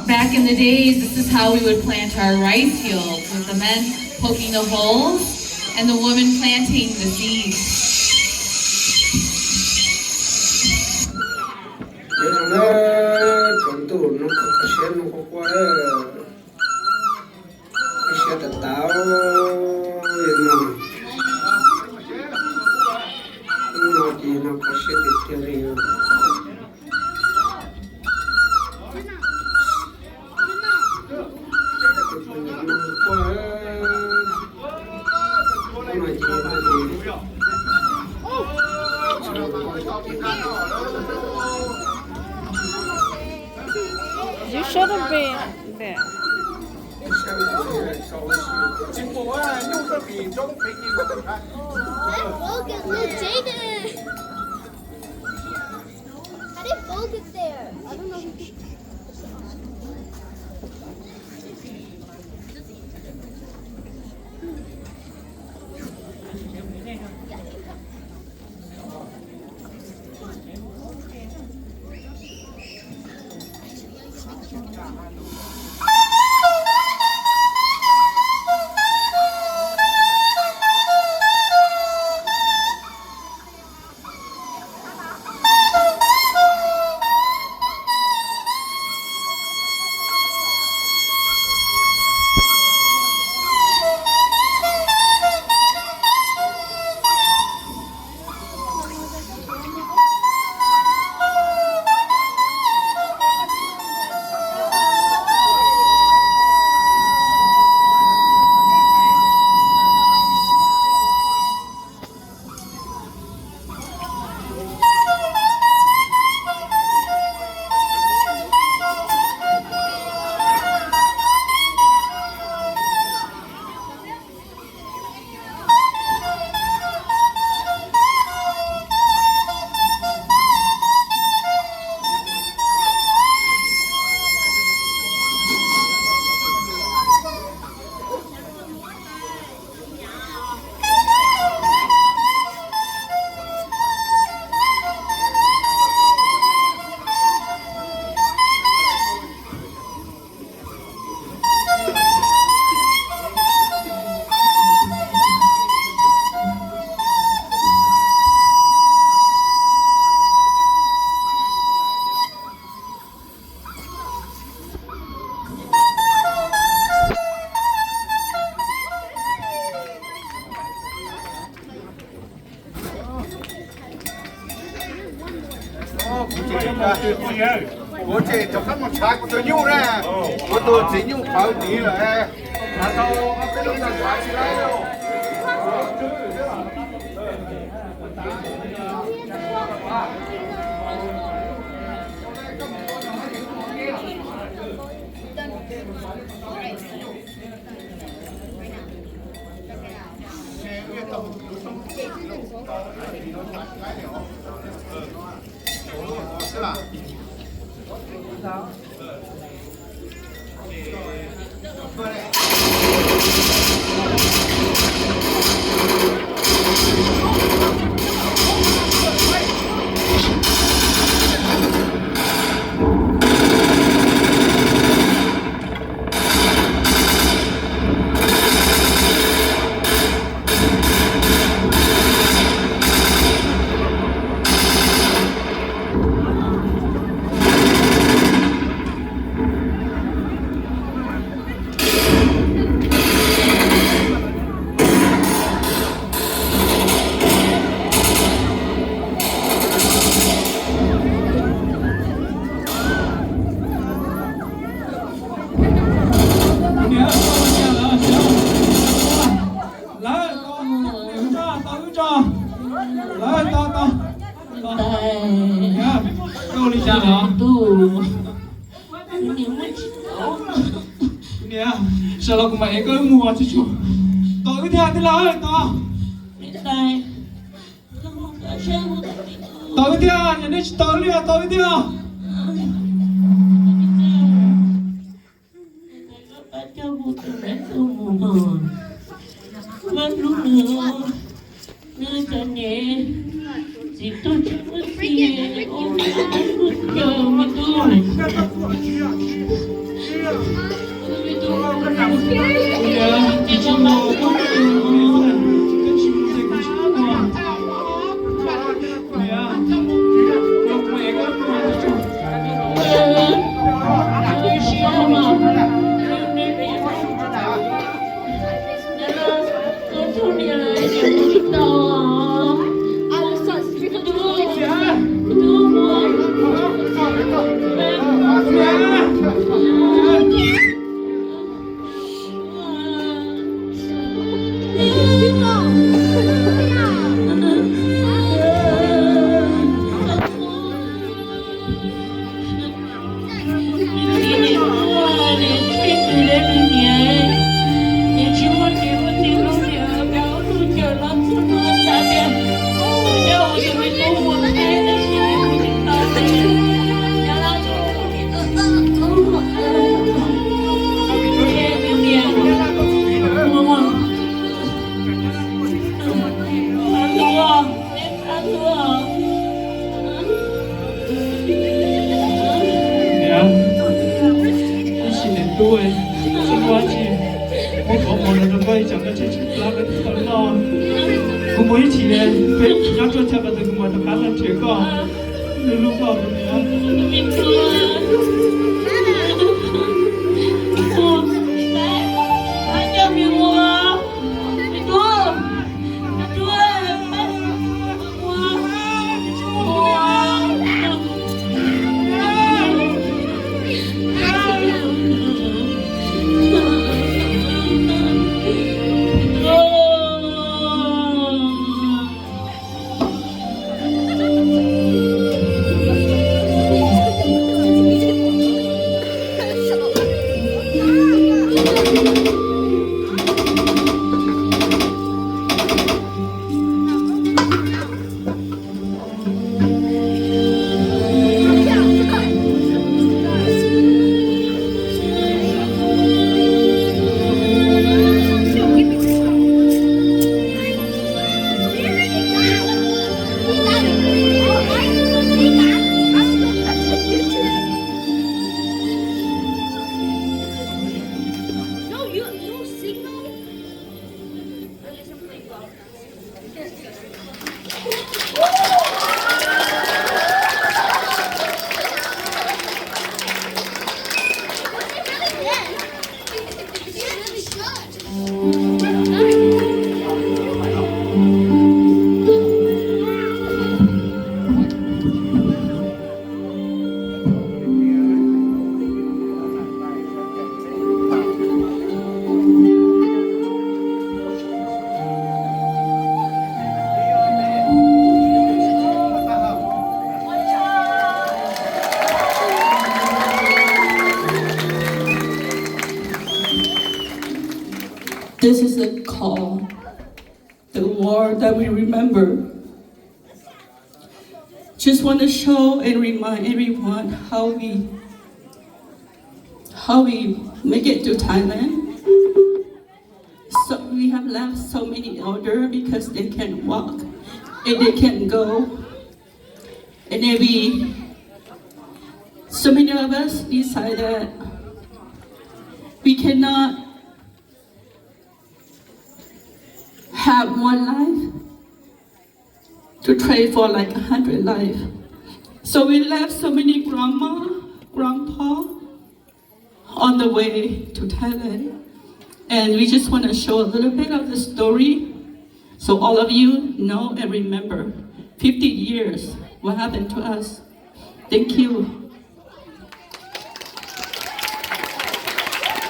Back in the days, this is how we would plant our rice fields, with the men poking the holes and the women planting the seeds. Nyob zoo na, tsaus ntuj no kho kho siab no kho kua, kho siab tas tas li no. Hnub no ces no kho siab tiag tiag li. You shouldn't be there. Look, Jaden. How did Bo get there? I don't know if he could. Kuv ces rov qab mus tshav kuv tus nyuj na, kuv tus txiv nyuj plhawv tiv lawm. Lawv tau wb tso, tau wb tso. Lawv tau, tau. Ua li cas los? Niam, sawv los kuv mam ev koj wb mus tsis tshua. Tau wb thiab tij laug, tau. Tau wb thiab, yog nej tsis tau wb li tau wb thiab. Niam, ib sim niam tub, tsis muaj dab tsi, muab qhov muag no rau koj ib tsam koj tshaib tshaib plab koj thiaj tau noj. Kuv mus ib chim, peb nyob ruaj chaw ko taw kuv mam rov qab los nrhiav koj, hlub hlub koj kuv niam. This is a call. the war that we remember. Just want to show and remind everyone how we how we make it to Thailand. So we have left so many elders because they can't walk and they can't go. And then we, so many of us decided we cannot have one life to trade for like a hundred life. So we left so many grandma, grandpa on the way to Thailand. And we just want to show a little bit of the story so all of you know and remember fifty years what happened to us. Thank you.